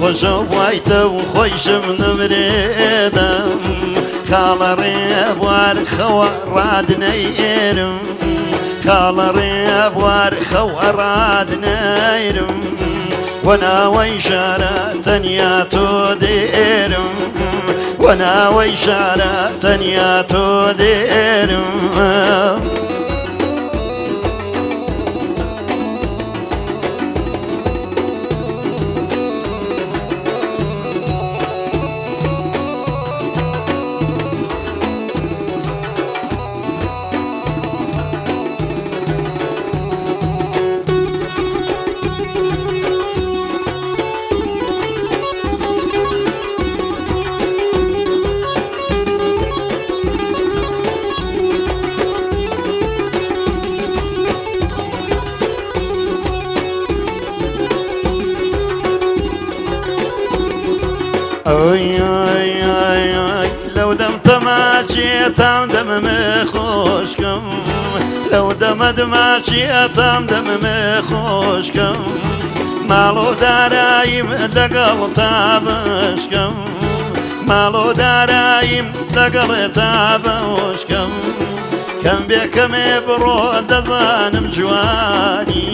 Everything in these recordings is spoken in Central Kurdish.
خۆشەو بوایتە و خۆیشم نمرێدەم خاڵە ڕێبوار خەوە ڕادنەیرم خاڵە ڕێبوار خەوە ڕادنەیرم وەناوەی شارە تەنیا تۆ دێرم وەناوەی شارە تەنیا تۆ دێرم. ئەی ئەی ئەی ئەی لەو دەم تەماچی تام دەمم خۆشکەم لەو دەمە دماچی تام دەمم خۆشکەم ماڵۆ داراییم لەگەڵ تا بشکەم ماڵۆ داراییم لەگەڵ تا بشکەم کەم بێ کەمێ بڕۆ دەزانم جوانی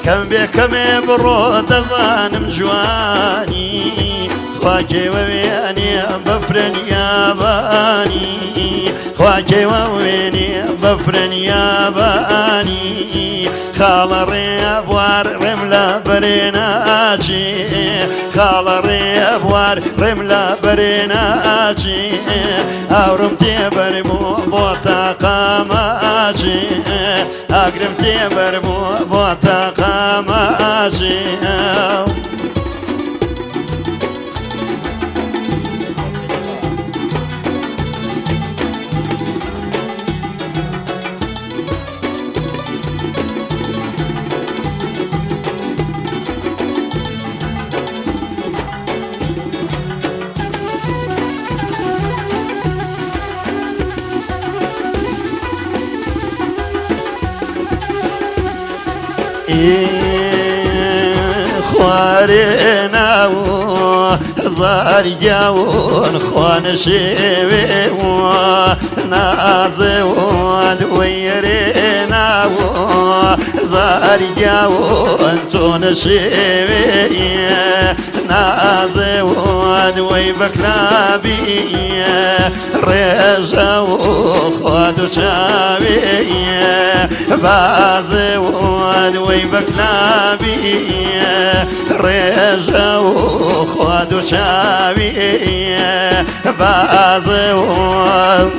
کەم بێ کەمێ بڕۆ دەزانم جوانی خوا کێوە وێنێ بەفرن یابانی خوا کێوە وێنێ بەفرن یابانی خاڵە ڕێ بوار ڕێم لە بەرێ ناچێ خاڵە ڕێ بوار ڕێم لە بەرێ ناچێ ئاورم تێبەر بوو بۆ تاقاماچێ ئاگرم تێبەر بوو بۆ تاقاماچێ. خوارێ ناوە زاریاون خوانە شێوێ نازێوان وەیەرێ ناوە زاریاون چۆنە شێوێ نازێوان وەی بەکلابی ڕێژە و خواد و چاوێ بازێوان وەی بەکلابی ڕێژە و خواد و چاوی بازێوان.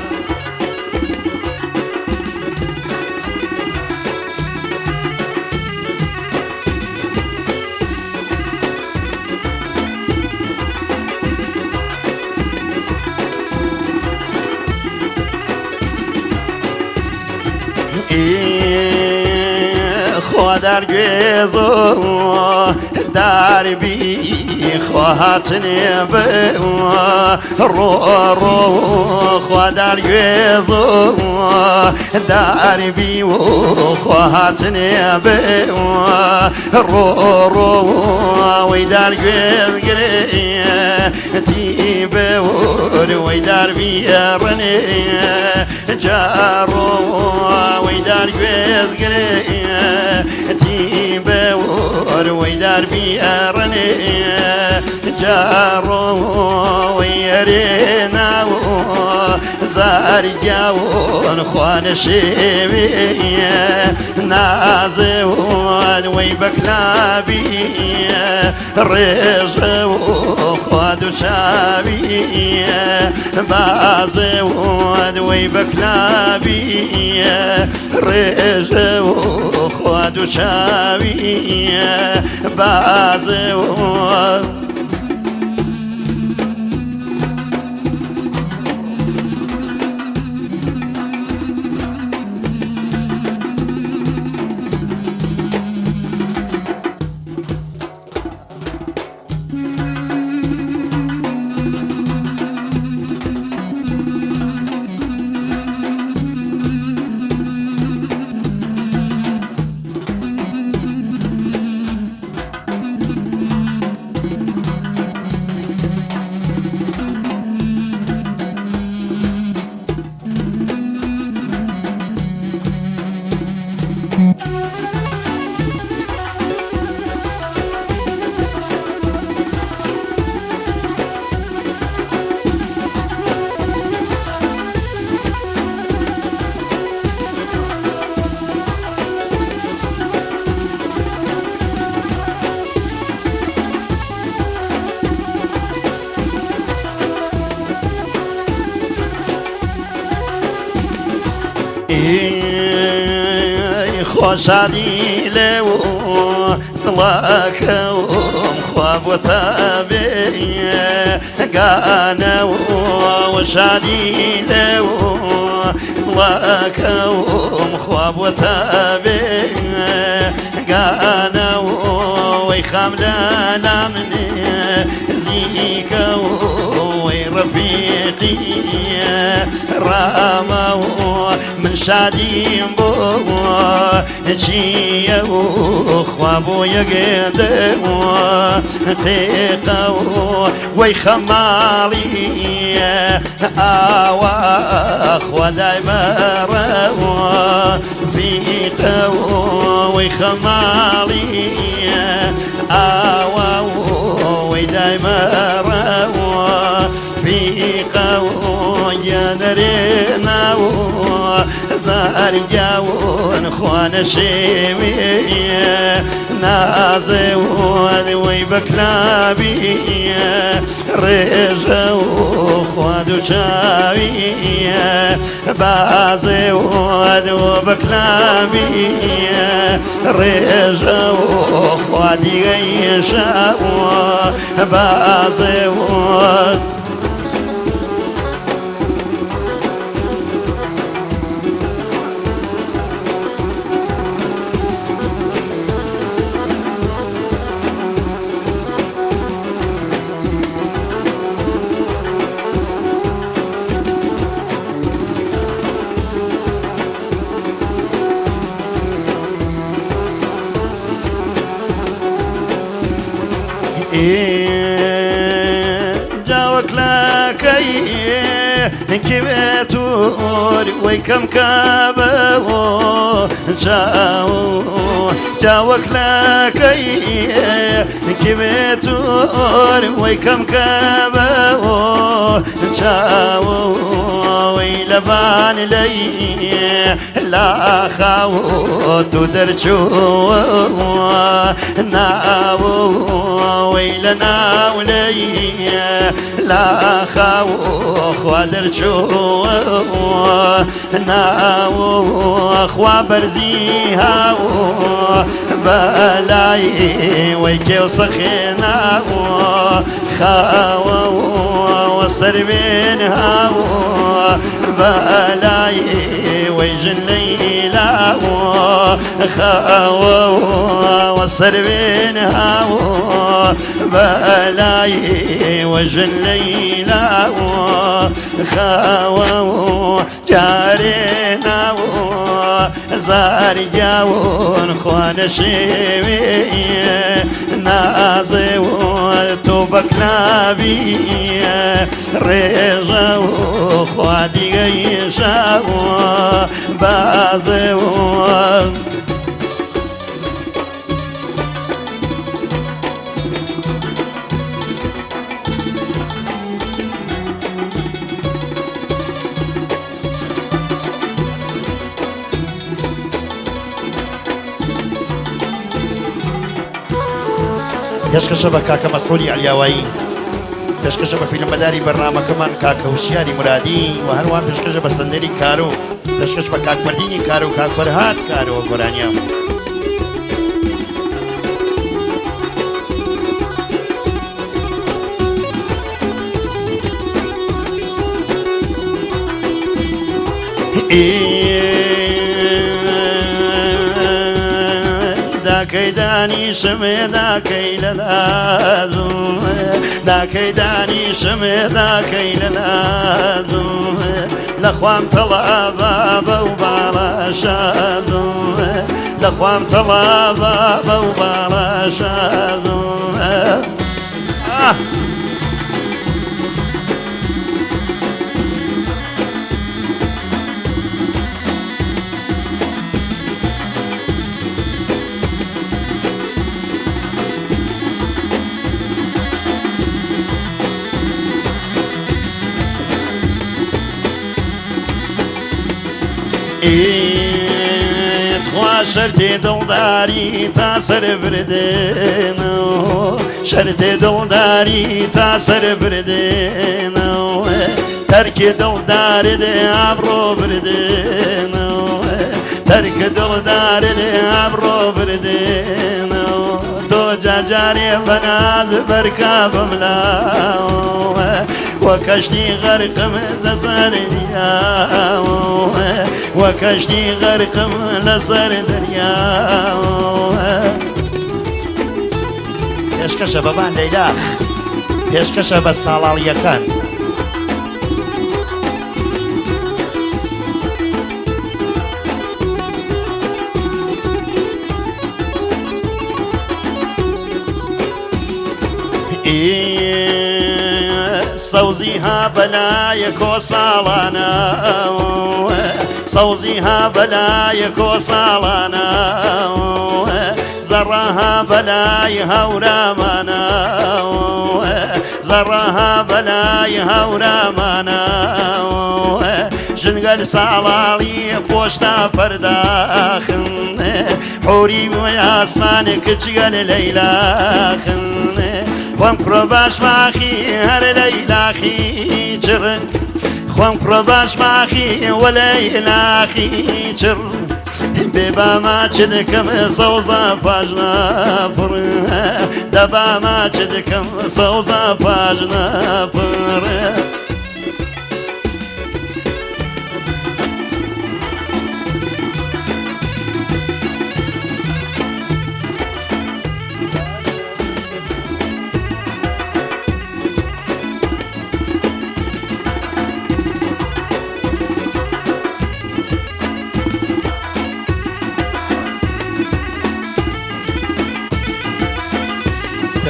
خوا دار گوێزۆ داربی خوا هاتنێ بێ ڕۆ ڕۆ خوا دار گوێزۆ داربی و خوا هاتنێ بێ ڕۆ ڕۆ وەی دار گوێز گرێ تی بێ وەی دار بیڕنێ جاڕۆ وەی دار گوێز گرێ تی بێ وەی دار بیڕنێ جاڕۆ وەی ئەرێ ناوە زاریاون خوانە شێوێ نازێوان وەی بەکلابی ڕێژە و خواد و چاوی بازێوان وەی بەکلابی ڕێژە و خواد و چاوی بازێوان. خۆشادی لێ و دڵەکەم خوا بۆ تابێ گانە و شادی لێ و دڵەکەم خوا بۆ تابێ گانە وەی خام لە لامنێ زیکە وەی ڕەفیقی ڕامە من شادیم بۆ چییە و خوا بۆ یەگێدە تێقە وەی خەماڵی ئاوا خوا دایمەڕەوە فیقە وەی خەماڵی ئاوا وەی دایمەڕەوە فیقە یا نەرێ ناو زارگاون خوانە شێوێ نازێ وەی بەکلابی ڕێژە و خواد و چاوی بازێ و بەکلابی ڕێژە و خوادی گەیشە بازێ و جاوەکلاکەی کێوێتور وەی کەم کابەوە چاو جاوەکلاکەی کێوێتور وەی کەم کابەوە چاو وەی لەبان لەی لا خاوت و دەرچوو ناو وەی لە ناو لەی لا خاو خوا دەرچوو ناو خوا بەرزی هاو بەلای وەی کێو سەخێناو خاوە وەسەربێن هاو بەلای وەی ژن لەیلا خاوە وەسەربێن هاو بەلای وەژن لەیلا خاوە جارێ ناو زارگاون خوانە شێوێ نازێ و تۆ بەکلابی ڕێژە و خوا دیگەیشە بازێ و پێشکەشە بە کاکە مەسعودی عەلیاوایی، پێشکەشە بە فیلمبەداری بەرنامەکەمان کاکە هوشیاری مرادی و هەروان پێشکەشە بە سەندەری کارۆ، پێشکەش بە کاک فەردینی کارۆ و کاک فەرهاد کارۆ گۆرانیە. داکەی دانیشمێ داکەی لە لازم داکەی دانیشمێ داکەی لە لازم لە خوام تەڵا بابە و باڵا شادم لە خوام تەڵا بابە و باڵا شادم. تخوا شەرتێ دڵداری تا سەر بردێنەوە، شەرتێ دڵداری تا سەر بردێنەوە، تەرکی دڵداری دێ ئابڕۆ بردێنەوە، تەرک دڵدارت ئەبڕۆ بردنەوە تۆ جارجارێ بەناز بەرکا بملاوە وە کەشتی غەرقم لەسەر دەریاوە وە کەشتی غەرقم لەسەر دەریاوە. پێشکەشە بەبان لەیلاخ پێشکەشە بە ساڵاڵیەکان. سەوزی ها بەلایە کۆ ساڵانە سەوزی ها بەلایە کۆ ساڵانە زەڕەها بەلای هەورامانە زەڕەها بەلای هەورامانە ژنگەل ساڵاڵی پۆشتا پەرداخن حوری وی ئاسمان کچگەل لەیلاخن خۆم کوڕە باش ماخی هەر لەیلاخی چڕ خۆم کوڕە باش ماخی وەلەیلاخی چڕ بێ با ماچ دەکەم سەوزا پاژنا پڕ دەبا ماچ دەکەم سەوزا پاژنا پڕ.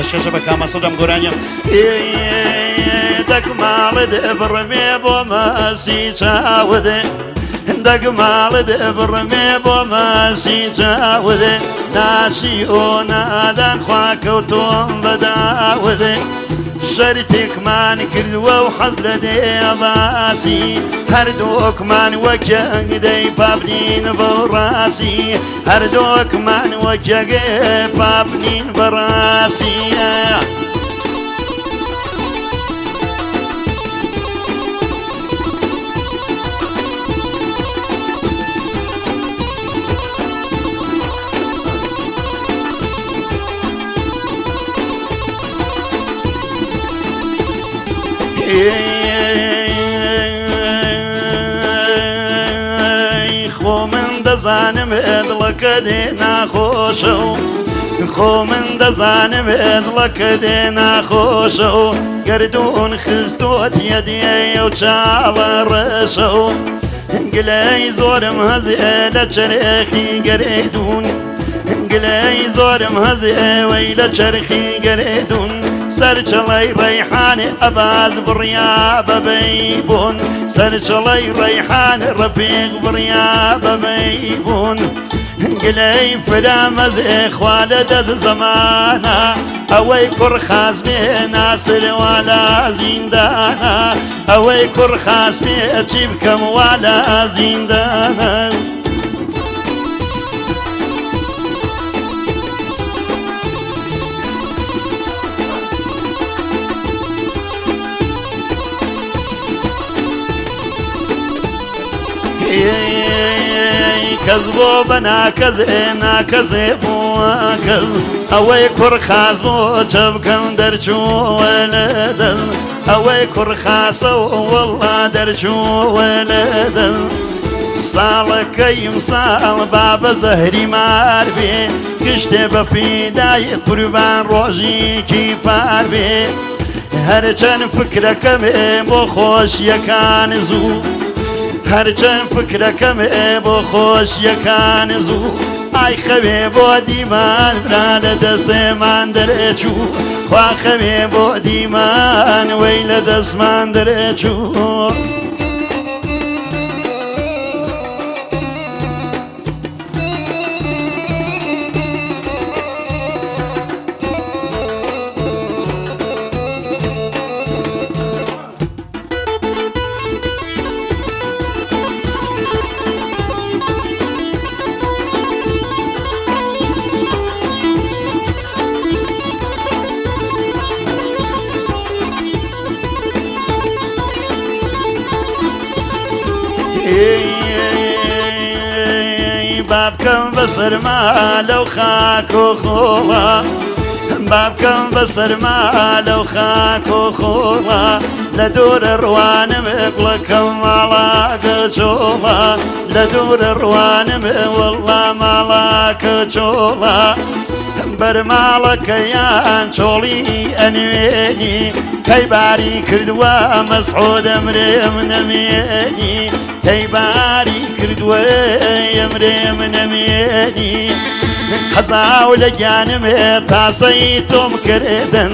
پێشکەشە بە کامەسە دەم گۆرانیە دەک ماڵت بڕمێ بۆ ماسی چاودێ دەک ماڵت بڕمێ بۆ ماسی چاودێ ناچی ئۆ نادان خوا کەوتۆم بەداودێ شەرتێکمان کردووە و حەز لە دێ باسی هەردووکمان وەکیەک دەی پابنین بۆ ڕاستی هەردووکمان وەکیەک پابنین بەڕاستی. خۆ من دەزانم دڵەکە دێ ناخۆشە و خۆ من دەزانم دڵەکە دێ ناخۆشە و گەردوون خستۆت یەدیە و چاڵە ڕەشە و گلەی زۆرم هەزێ لە چرێخی گەرێدون گلەی زۆرم هەزێ وەی لە چەرخی گەرێدون سەرچڵەی ڕەیحانێ ئەباز بڕیا بەبەی بوون سەرچڵەی ڕەیحان ڕەفیق بڕیا بەبەی بوون گلەی فرامەزێ خوا لە دەست زەمانە ئەوەی کوڕ خاس بێ ناسر وا لە زیندانە ئەوەی کوڕ خاس بێ چی بکەم وا لە زیندانە. کەس بۆ بە ناکەزێ ناکەزێ بۆ کەس ئەوەی کوڕ خاس بۆ چە بکەم دەرچووە لە دەست ئەوەی کوڕ خاسە و وەڵا دەرچووە لە دەست ساڵەکەیم ساڵ با بە زەهری مار بێ گشتێ بە فیدای قوربان ڕۆژیکی پار بێ هەرچەند فکرەکەمێ بۆ خۆشیەکان زوو هەرچەند فکرەکەمێ بۆ خۆشیەکان زوو ئای خەوێ بۆ دیمان برا لە دەسێمان دەرێچوو خوا خەوێ بۆ دیمان وەی لە دەستمان دەرێچوو. بکەم بە سەرما لەو خاک و خۆڵە، با بکەم بە سەرما لەو خاک و خۆڵە، لە دوورە ڕوانم گوڵەکەم ماڵاکە چۆڵە، لە دوورە ڕوانم وەڵا ماڵاکە چۆڵە، بەرماڵەکەیان چۆڵی ئەنوێنی، کەی باری کردووە مەسعود ئەمرێم نەمێنی، کەی باری کردووە ئەمرێم نەمێنی. قەزاو لە گیانمێ تاسەی تۆم کردن،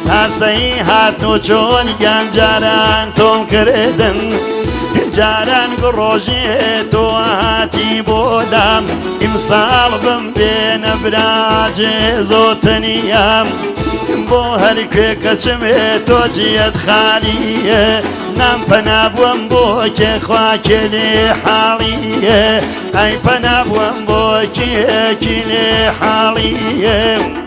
تاسەی هاتن و چۆن گیان جاران تۆم کردن، جاران ڕۆژێ تۆ هاتی بۆ لام، ئیمساڵ بم بێنە براجێ زۆ تەنیام، بۆ هەر کوێ کەچمێ تۆ جیەت خالیە، نام پەنا بووم بۆ کێ خوا کێ لێ حاڵیە، ئەی پەنا بووم بۆ کێ کی لێ حاڵیە.